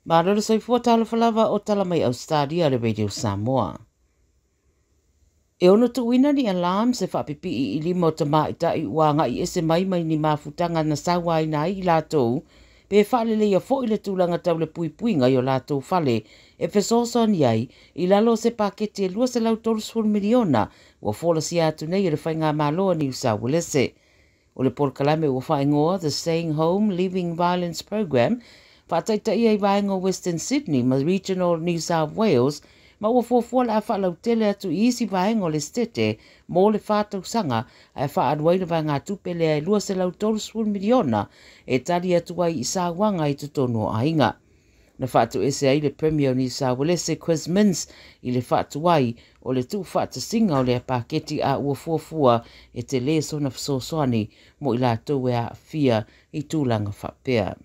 Malo le soifua talofa lava o tala mai Australia le Radio Samoa. E ono tuuina ni alarms e faapipii i lima o tamaitai ua agai ese mai mai ni mafutaga na sauaina ai i latou pe faaleleia foi le tulaga tau le puipuiga i o latou fale e fesoasoani ai i lalo o se paketi e 230 miliona ua folasia atu nei e le Faigamalo a Niu Sauelese. O le polokalame ua faaigoa The Staying Home Leaving Violence Program faataitaia i vaega o Western Sydney ma Regional New South Wales ma ua fuafua le a faalautele atu i isi vaega o le setete mo le 4 tausaga ae faaalu ai le vaegatupe lea e 230 miliona e tali atu ai i sauaga i totonu o aiga. Na faatuese ai le Premier o New South Wales Chris Minns i le faatuai o le tuufaatasiga o lea paketi a ua fuafua e tele sona fesoasoani mo i latou e aafia i tulaga faapea.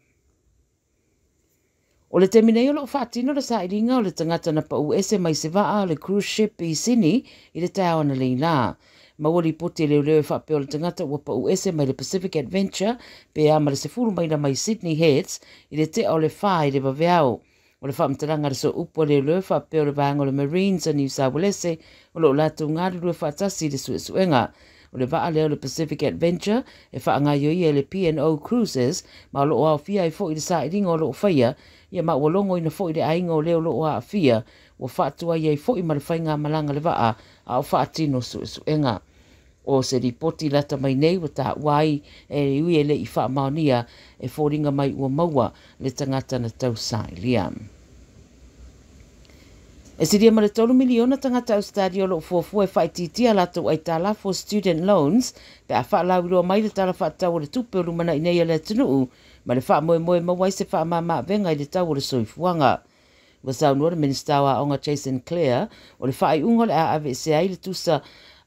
O le taimi nei o loo faatino le sailiga o le tagata na pau ese mai se vaa o le cruise ship i Sydney i le taeao analeila. Maua lipoti e leoleo e faapea o le tagata ua pau ese mai le Pacific Adventure pe a ma le 10 maila mai Sydney Heads i le 3:45 i le vaveao. O le faamatalaga le sooupu a leoleo e faapea o le vaega o le Marines a New South Wales o loo latou galulue faatasi i le suesuega. O le vaa lea o le Pacific Adventure e faagaioia e le P&O Cruises ma o loo aofia ai foi le sailiga o loo faia ia ma ua logoina foi le aiga o le o loo aafia ua faatuai ai foi ma le faigamalaga le vaa a o faatino suesuega. O se lipoti lata mai nei ua taua ai e ui e le i faamaonia e foliga mai ua maua le tagata na tausailia. E silia ma le 3 miliona tagata Australia o loo fuafua e faaitiitia latou aitalafu student loans pe a faalauiloa mai le tala faatatau o le tupe o lumanai nei a le atunuu ma le faamoemoe maua ai se faamamaavega i le tau o le soifuaga. Ua saunoa le Minisita o Aoga Jason Clare o le faaiuga o le a aveesea ai le tusa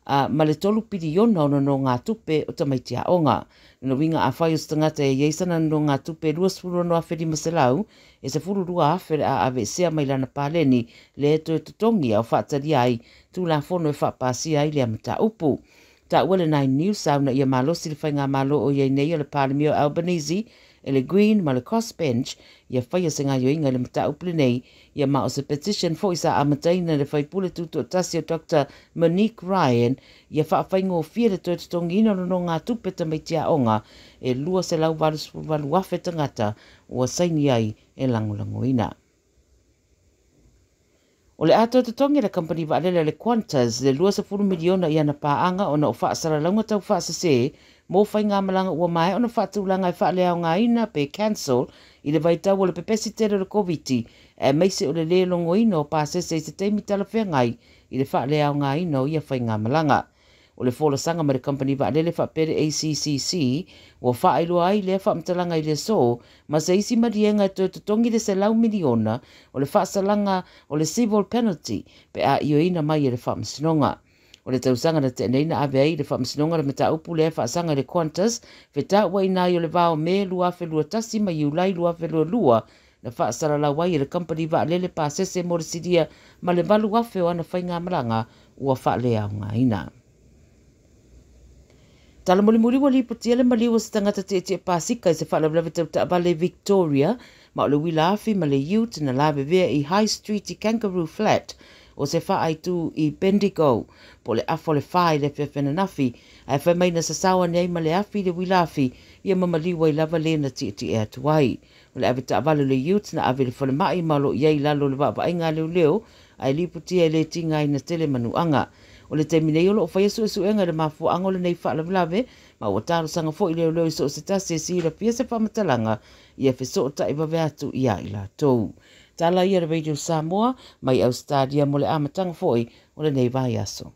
ma le 3 piliona o nonogatupe o tamaiti aoga. Lona uiga a fai o se tagata e iai sana nonogatupe 26,500 e 12,000 le a aveesea mai lana paleni le toe totogi ao faatalia ai tulafono e faapasia ai lea mataupu. Taua le Nine News sauna ia malosi le faigamalo o iai nei o le Palemia o Albanese e le Green ma le Crossbench ia faia se gaioiga i le mataupu lenei ia ma o se petition foi sa amataina le faipule tutoatasi o Dr Monique Ryan ia faafaigofie le toe totogiina o nonogatupe tamaiti aoga e 288,000 tagata ua saini ai e lagolagoina. O le a toe totogi le kampani vaalele le Qantas le 20 miliona i ana paaga ona o faasalalauga tau faasese mo faigamalaga ua maea ona faatulaga e faaleaogaina pe cancel i le vaitau o le pepesi tele o le Koviti aemaise o le lē logoina o pasese i se taimi talafeagai i le faaleaogaina o ia faigamalaga. O le folasaga ma le kampani vaalele faapea le ACCC ua faailoa ai lea faamatalaga i le aso ma se isi maliega e toe totogi le 100 miliona o le faasalaga o le civil penalty pe a ioeina mai e le faamasinoga. O le tausaga na tea nei na ave ai le faamasinoga le mataupu lea faasaga i le Qantas fetauaiina ai o le va o Me 2021 ma Iulai 2022 na faasalalau ai e le kampani vaalele pasese mo le silia ma le 8,000 o ana faigamalaga ua faaleaogaina. Tala mulimuli ua lipotia le maliu o se tagata tietie pasika i se faalavelave tau taavale Victoria ma o le uila afi ma le ute na lavevea i High Street i Kangaroo Flat o se faaitu i Bendigo po le 3:30 i le afiafi ananafi ae fai mai na sasao ane ai ma le afi le uila afi ia ma maliu ai lava le na tietie atu ai. O le ave taavale o le ute na ave i le falemai ma o loo i ai lalo o le vaavaaiga a leoleo ae lipotia e le tigaina tele manuaga. O le taimi nei o loo faia suesuega i le mafuaaga o lenei faalavelave ma ua talosaga foi leoleo i so o se tasi e silafia se faamatalaga ia fesootai vave atu ia i latou. Tala ia le Radio Samoa mai Australia mo le amataga foi o lenei vaiaso.